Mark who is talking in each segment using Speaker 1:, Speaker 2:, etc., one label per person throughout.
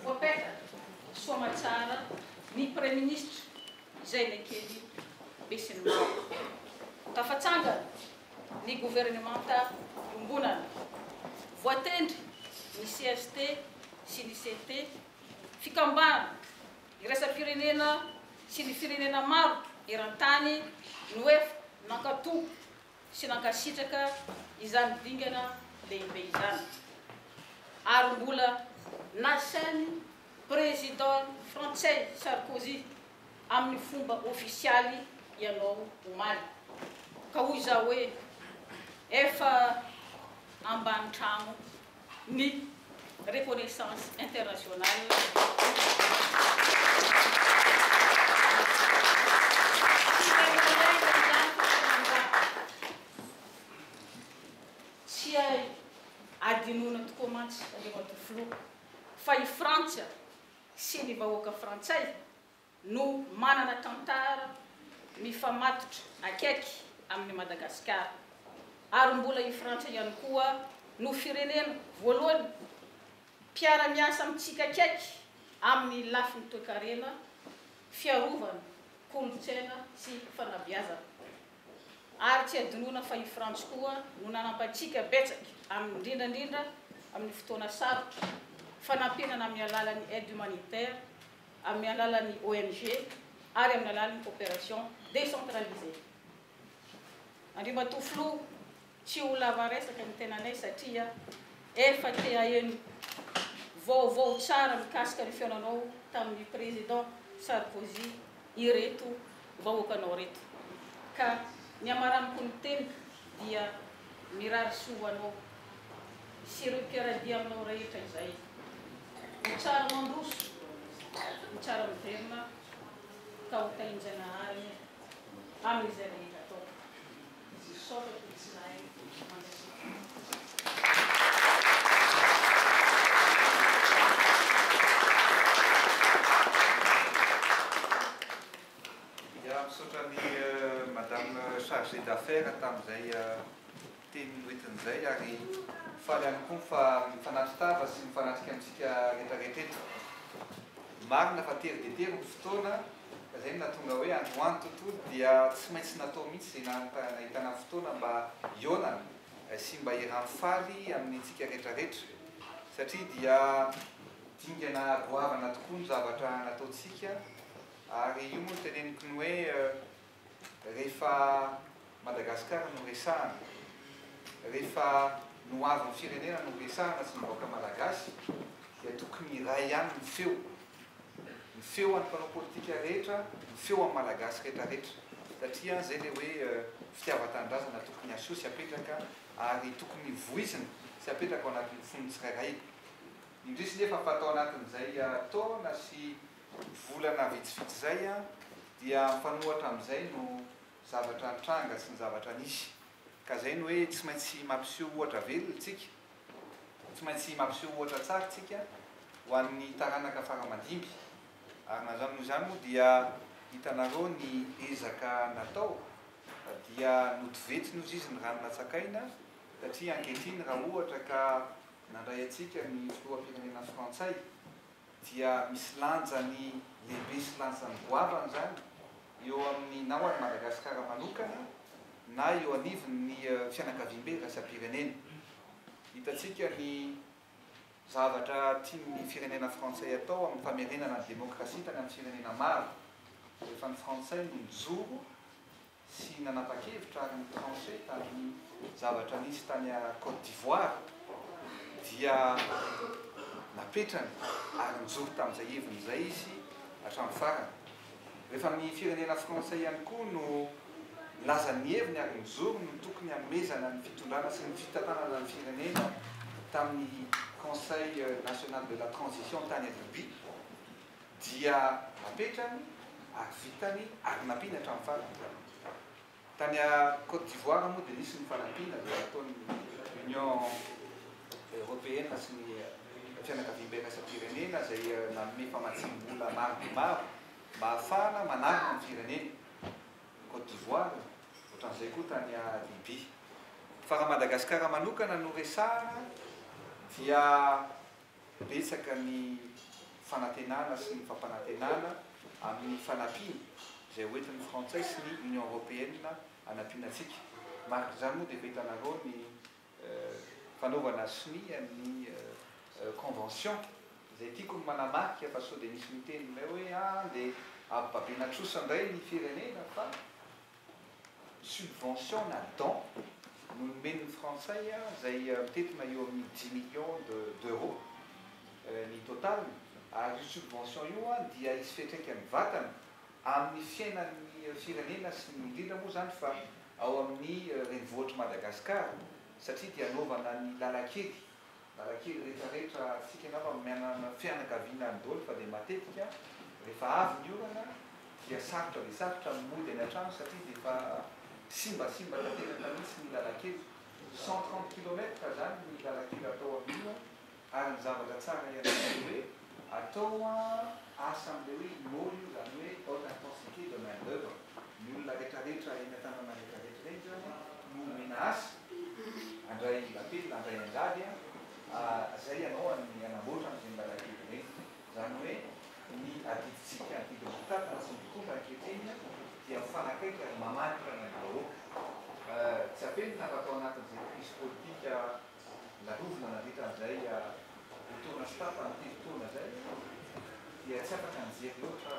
Speaker 1: Voapetraka soamatsara ny Praiminisitra izay neken'ny besinimaro. Tafatsangana ny governemanta iombonana. Voatendry ny cst sy ny CT, fikambanana iraisam-pirenena sy ny firenena maro eran-tany no efa nankato sy nankasitraka izany dingana lehibe izany ary mbola nasain'ny Président frantsay Sarkozy amin'ny fomba ofisialy ianao omaly. Ka hoy izaho hoe efa ambany tragno ny reconnaissance internationale. Tsy laingalainga izany fa tena angaha. Tsy hay adinoina tokoa mantsy Andriamatoa Filoha fa i Frantsa sy ny vahoaka frantsay no manana tantara mifamatotra akaiky amin'i Madagasikara ary mbola i Frantsa ihany koa no firenena voalohany mpiara-miasa amintsika akaiky amin'ny lafiny toekarena, fiarovana, kolontsaina sy fanabeazana. Ary tsy adinoina fa i Frantsa koa no nanampantsika betsaka amin'ny indrindra indrindra amin'ny fotoana sarotra, fanampiana amin'ny alalan'ny aide humanitaire, amin'ny alalan'ny ONG ary amin'ny alalan'ny coopération décentralisée. Andriamatoa Filoha, tsy ho lava resaka ny tenanay satria efa te haheno vaovao tsara mikasika ny fihaonanao tamin'ny Président Sarkozy ireto vahoakanao ireto. Ka ny hamaraniko ny teniko dia mirary soa ho anao sy ireo mpiara-dia aminao rehetra izay. Ho tsara mandroso, ho tsara miverina ka ho tahin-Janahary amin'izay rehetra atao. Misaotra tompokolahy mankasitraka.
Speaker 2: Ya, misaotra an'i Madame chargée d'affaires tamin'izay teny noentiny izay ary faly ihany koa fa mifanatri-tava sy mifanatrika amintsika rehetrarehetra eto. Marina fa tery dia tery ny fotoana ka izay no nahatonga hoe androany tontolo dia tsy maintsy natao mihitsy izay nahitana fotoana mba hihaonana sy mba hiaraha-mifaly amintsika rehetrarehetra satria dia dingana goavana tokoa ny zavatra nataontsika ary io moa no teneniko ny hoe Rehefa Madagascar no resahana, rehefa ny ho avin'ny firenena no resahana sy ny vahoaka malagasy dia tokony iray ihany ny feo, ny feo an'ny mpanao politika rehetra, ny feo an'ny malagasy rehetra rehetra satria zay le hoe fitiavan-tanindrazana tokony aseho sy apetraka ary tokony voizina sy apetraka ao anatin'ny fon'ny tsirairay. Indrisy nefa fa tao anatin'izay taona sy Volana vitsivitsy izay dia mifanohatra amin'izay no zavatra nitranga sy ny zavatra nisy. Ka izay no hoe tsy maintsy mampiseho ohatra velona isika, tsy maintsy mampiseho ohatra tsara isika ho an'ny taranaka fara aman-dimby. Ary na izany noho izany moa dia hitanareo ny ezaka natao dia notovetiny ozy izy ny rano natsakaina satria ankehitriny raha ohatra ka nandray antsika ny filoham-pirenena frantsay dia misy lanjany lehibe sy lanjany goavana izany eo amin'ny na ho an'i Madagasikara manokana na eo anivon'ny fianakaviambe iraisam-pirenena. Hitantsika ny zavatra tian'ny firenena frantsay atao amin'ny famerenana ny demokrasia tany amin'ny firenena maro. Rehefa ny frantsay no nijoro sy nanapa-kevitra ary ni-trancher tamin'ny zavatra nisy tany Côte d'Ivoire dia napetrany ary nijoro tamin'izay heviny izay izy hatramin'ny farany. Rehefa ny firenena frantsay ihany koa no nilaza ny heviny ary nijoro no tokony hanomezana ny fitondrana sy ny fitantanana ny firenena tamin'ny Conseil national de la transition tany Libye dia napetrany ary vitany ary nampiany hatramin'ny farany izany. Tany Côte d'Ivoire moa dia nisy ny fanampiana izay nataon'ny Union Européenne sy ny fianakaviambe iraisam-pirenena izay nanome famatsiam-bola maro dia maro mba hahafahana manarina ny firenena. Côte d'Ivoire, ohatran'izay koa tany Libye. Fa raha Madagasikara manokana no resahana dia. Betsaka ny fanantenana sy ny fampanantenana amin'ny fanampiana izay hoentin'ny Frantsay sy ny Union Européenne hanampiana antsika. Marik'izany moa dia efa hitanareo ny fanaovana sonia ny convention izay tiako ny manamarika fa sao dia misy miteny indray hoe ah dia ampibabena trosa indray ny firenena fa subvention na don no nomen'ny Frantsay izay mitentina eo amin'ny dix millions d'euros ny total ary io subvention io dia hisy fiantraikany vatana amin'ny fiainan'ny firenena sy ny indrindra moa izany fa ao amin'ny renivohitr'i Madagasikara satria dia hanaovana ny lalan-kely lalan-kely rehetrarehetra tsika angamba manana fianakaviana any daholo fa dia matetika rehefa avy ny orana dia sarotra dia sarotra ny mody any an-trano satria dia efa simbasimba tanteraka mihitsy ny lalan-kely. 130 kilomètres izany ny lalan-kely atao amin'io ary ny zavatra tsara ihany koa dia hoe atao asa amin'ilay hoe IMO io, izany hoe haute intensité de main d'oeuvre. Ny olona rehetrarehetra eny an-tanàna rehetrarehetra ireny izany no omena asa, handray lapelina, handray angady, izay ianao hanamboatra an'ireny lalan-kely ireny. Izany hoe ny adidintsika, adidin'ny mpitantana sy ny mpitondra ankehitriny dia mifanakaiky ary mamaritra ny vahoaka. Tsy afenina fa tao anatin'izay crise politika lalovina nandritra an'izay roa taona sy tapany, telo taona izay dia tsy afaka nijery loatra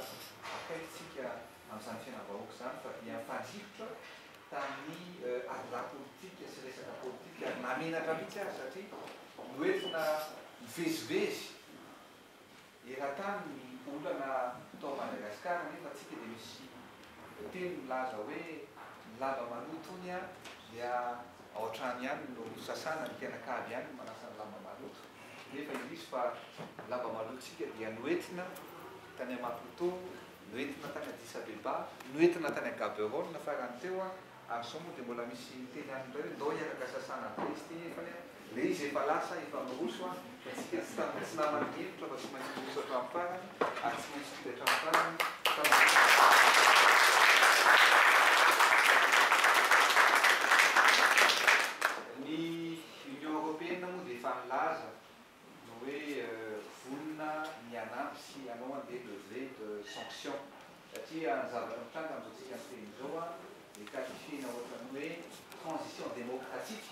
Speaker 2: akaiky tsika amin'izany fiainam-bahoaka izany fa dia nifandrirotra tamin'ny adilahy politika sy resaka politika ary namenatra mihitsy aza satria noentina nivezivezy eran-tany ny olana tao Madagasikara nefa tsika dia misy teny milaza hoe ny lamba maloto hono dia ao an-trano ihany no sasana, ny mpianakavy ihany no manasa ny lamba maloto nefa indrisy fa ny lamba malotontsika dia noentina tany Maputo, noentina tany Addis Abeba, noentina tany Gaborone farany teo. Ary zao moa dia mbola misy miteny any indray hoe ndao hiaraka sasana be izy ity nefany an, le izy efa lasa efa miroso an, fa tsika tsy tam tsy naman'ny hevitra fa tsy maintsy miroso hatramin'ny farany ary tsy maintsy tody hatramin'ny farany fa Ny Union Européenne moa dia efa nilaza ny hoe vonona ny hanampy sy hanao an'le levée de sanction satria ny zavatra mitranga amin'izao tsika miteny izao dia qualifier-na ohatran'ny hoe transition démocratique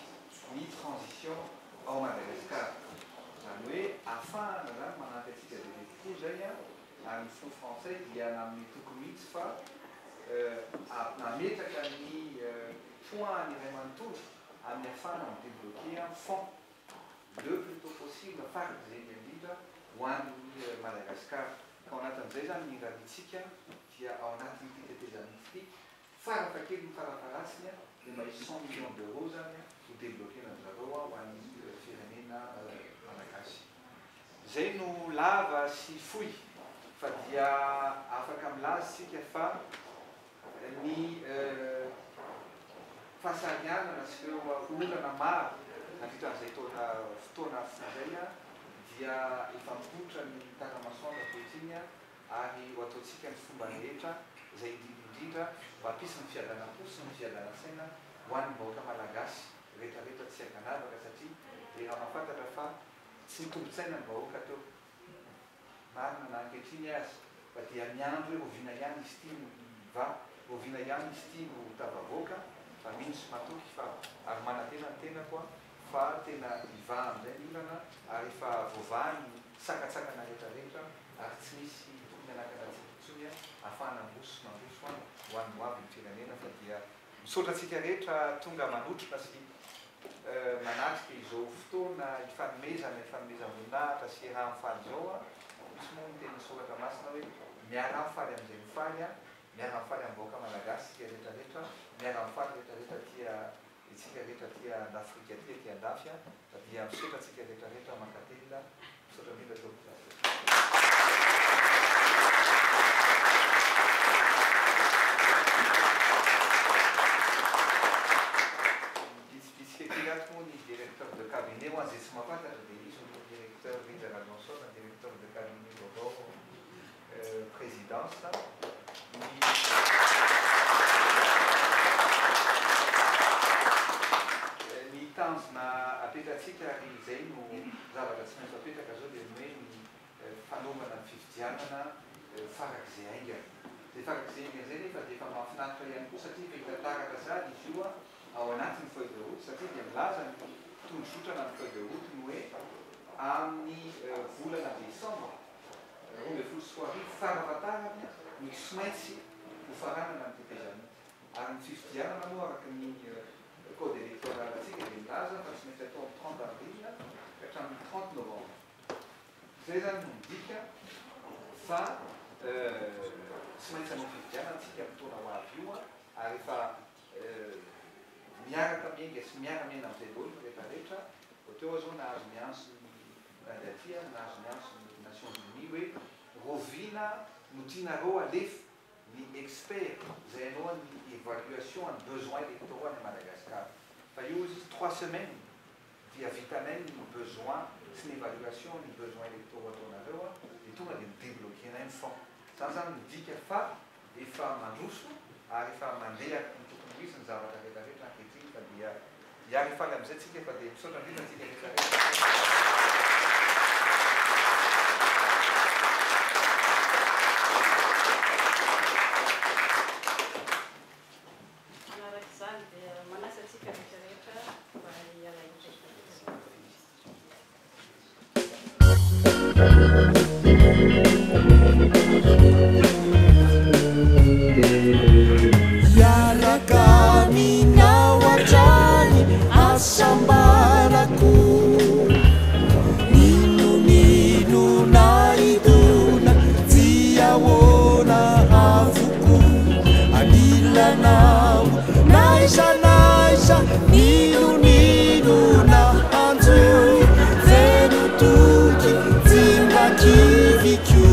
Speaker 2: ny transition ao Madagascar. Izany hoe ahafahana izany manampy antsika bebe kokoa izay ary ny filoha frantsay dia nanome toky mihitsy fa nametraka ny poids-ny iray manontolo amin'ny ahafahana mi-débloquer fonds le plus tôt possible faran'izay haingana indrindra ho an'i Madagascar. Ka ao anatin'izay izany ny raritsika dia ao anatin'ity tetezamita ity, farafahakeliny farafaharatsiny dia mba hisy cent millions d'euros izany ho debloquer-na zareo ho an'ny firenena malagasy. Izay no lava sy fohy fa dia afaka milaza isika fa ny fahasarihanana sy ireo olana maro nandritra an'izay taona fotoana izay dia efa mipoitra ny tara-masoandro ankehitriny ary ho ataontsika ny fomba rehetra izay indrindra indrindra mba hampisy ny fiadanam-po sy ny fiadanan-tsaina ho an'ny vahoaka malagasy rehetra rehetra tsy ankanavaka satria dia raha mahafantatra fa tsy nitombin-tsaina ny vahoaka teo Marina na ankehitriny aza fa dia miandry hoe oviana ihany izy ity no hivaha, oviana ihany izy ity no ho tafavoaka fa mino sy matoky fa ary manantena ny tenako aho fa tena hivaha amin'izay ny olana ary efa voavaha ny sakantsakana rehetra rehetra ary tsy misy tokony hanakana antsika intsony ahafahana miroso sy mandroso ho an'ny ho avin'ny firenena fa dia Misaotra antsika rehetra tonga manotrona sy manatrika izao fotoana ifanomezana, ifanomezam-boninahitra sy iaraha-mifaly izao. Misy moa ny tenin'ny Soratra Masina hoe miaraha-mifaly amin'izay mifaly, miara-mifaly amin'ny vahoaka Malagasy isika rehetra rehetra, miara-mifaly rehetra rehetra aty isika rehetra aty an'Afrika aty, aty an-dafy. Fa dia misaotra antsika rehetra rehetra mankatelina, misaotra indrindra tompoko. Mibitsibitsika kely ato moa ny directeur de cabinet, ho an'izay tsy mahafantatra dia izy no directeur Rija Ralonson, directeur de cabinet vaovao présidence. Ny tanjona apetratsika ary izay no zavatra tsy maintsy apetraka izao dia ny hoe. fifidianana farak'izay haingana. Izay farak'izay haingana izay nefa dia efa mahafinaritra ihany koa satria efa hita taratra sahady izy io ao anatin'ny feuille de route satria dia milaza ny tondrozotra na ny feuille de route ny hoe amin'ny volana desambra 2012 farafahatarany no tsy maintsy hofaranana ny tetezamita. Ary ny fifidianana moa araka ny code électoral antsika dia milaza fa tsy maintsy atao amin'ny 30 avril ka hatramin'ny 30 novembre. Izay izany no midika fa tsy maintsy hanao fifidianana isika amin'ny taona ho avy io ary efa miaraka miainga sy miara-miaina amin'izay daholo ny rehetra rehetra. Vao teo aho izao nahazo miantso ny na dia aty ary nahazo miantso ny Nations Unies hoe rahoviana no tianareo alefa ny expert izay hanao ny évaluation ny besoins électoraux any Madagascar. Fa io hozy izy trois semaines dia vitanay ny besoin sy ny évaluation ny besoins électoraux ataonareo dia tonga dia mi-débloquer-nay ny fonds. Izany izany midika fa efa mandroso ary efa mandeha araka ny tokony ho izy ny zavatra rehetra rehetra ankehitriny fa dia hiary faly amin'izay tsika fa dia misaotra indrindra antsika rehetra rehetra.
Speaker 1: Manaraka izany dia manasa antsika rehetra rehetra mba hiala hipetraka.
Speaker 3: Hiaraka aminao hatrany hasambarako. N'inon'inona hidona tsy ahoana havoko. Anilanao n'aiza n'aiza n'inon'inona hanjo. Feno toky tsy mba kiviko.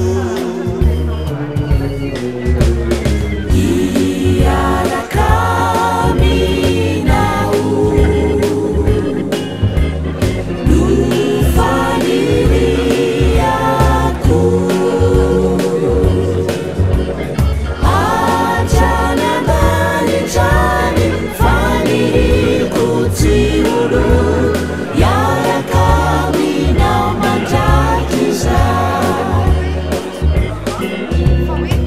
Speaker 3: Hiaraka aminao no faniriako. Hatrany an-danitra any faniriako tsy ho lo. Hiaraka aminao mandrakizay.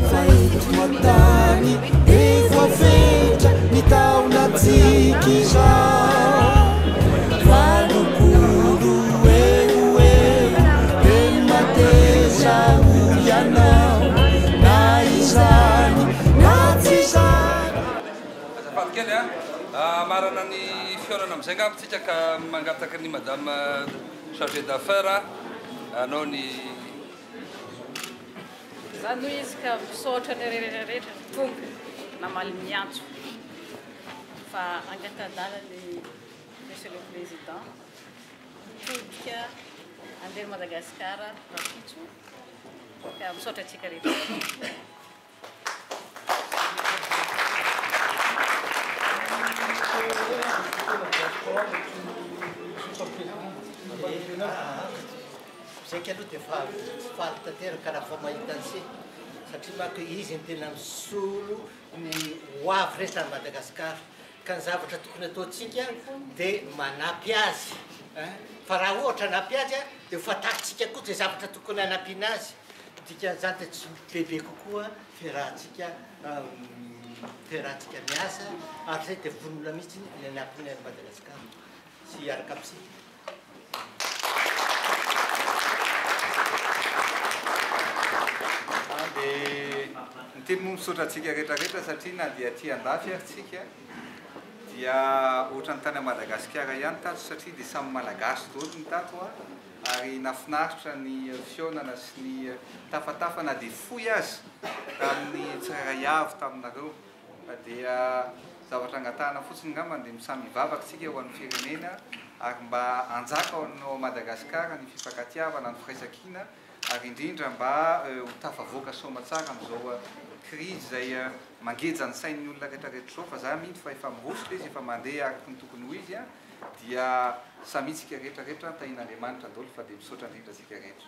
Speaker 3: Fa eto an-tany dia voafetra ny taonantsika izao. 80 eo ho eo dia mateza ho ianao. Na izany na tsy izany.
Speaker 4: Azafady kely a, marana ny fihaonana amin'izay angamba tsika ka mangataka ny madame chargée d'affaires hanao ny
Speaker 1: Zany hoy izy ka misaotra ny rehetra rehetra tonga namaly miantso fa angatadala ny monsieur le président mitodika andeha Madagasikara rahampitso ka misaotra antsika rehetra.
Speaker 5: Zaika aloha dia faly tanteraka raha vao mahita an'se satria manko izy ny tena misolo ny ho avy rehetra any Madagasikara ka ny zavatra tokony ataontsika dia manampy azy hein? Fa raha ohatra hanampy azy a, dia ho fantatsika koa izay zavatra tokony hanampiana azy. Dikan'izany dia tsy bebe kokoa fiarahantsika miasa ary izay dia vonona mihitsy ny hanampy an'i Madagasikara sy hiaraka amintsika.
Speaker 2: Dia ny teny moa misaotra antsika rehetra rehetra satria na dia aty andafy ary tsika dia ohatran'ny tany Madagasikara ihany tato satria dia samy malagasy daholo ny tato a, ary nafinaritra ny fihaonana sy ny tafatafa na dia fohy aza tamin'ny tsirairay avy taminareo. Fa dia zavatra angatahana fotsiny angamba dia samy hivavaka tsika ho an'ny firenena ary mba hanjaka ao Madagasikara ny fifankatiavana, ny firaisankina ary indrindra mba ho tafavoaka soamatsara amin'izao krizy izay mangeja ny sain'ny olona rehetra rehetra izao fa za mino fa efa miroso ilay izy, efa mandeha araka ny tokony ho izy dia samy tsika rehetra rehetra tahian'Andriamanitra daholo fa dia misaotra indrindra tsika rehetra.